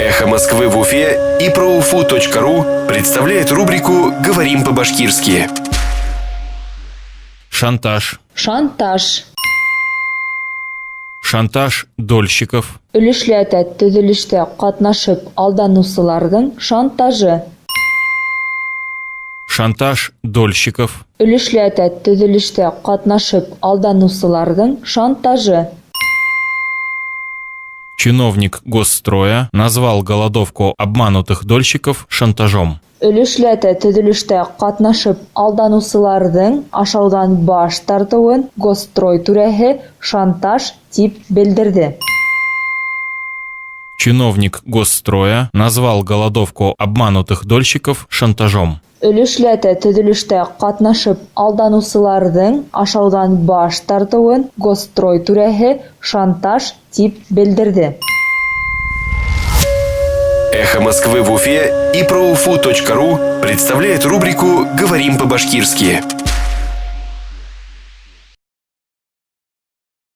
Эхо Москвы в Уфе и проуфу.ру представляет рубрику «Говорим по-башкирски». Шантаж. Шантаж. Шантаж дольщиков. Өлөшләтә төҙөлөштә ҡатнашып алданыусыларҙың шантажы. Шантаж дольщиков. Өлөшләтә төҙөлөштә ҡатнашып алданыусыларҙың шантажы. Чиновник Госстроя назвал голодовку обманутых дольщиков шантажом. Өлөшләтә төҙөлөштә ҡатнашып алданыусыларҙың ашауҙан баш тартыуын Госстрой түрәһе шантаж тип белдерҙе. Чиновник Госстроя назвал голодовку обманутых дольщиков шантажом. Өлөшләтә төҙөлөштә ҡатнашып алданыусыларҙың ашауҙан баш тартыуын Госстрой түрәһе шантаж тип белдерҙе. Эхо Москвы в Уфе и проуфу.ру представляет рубрику «Говорим по-башкирски».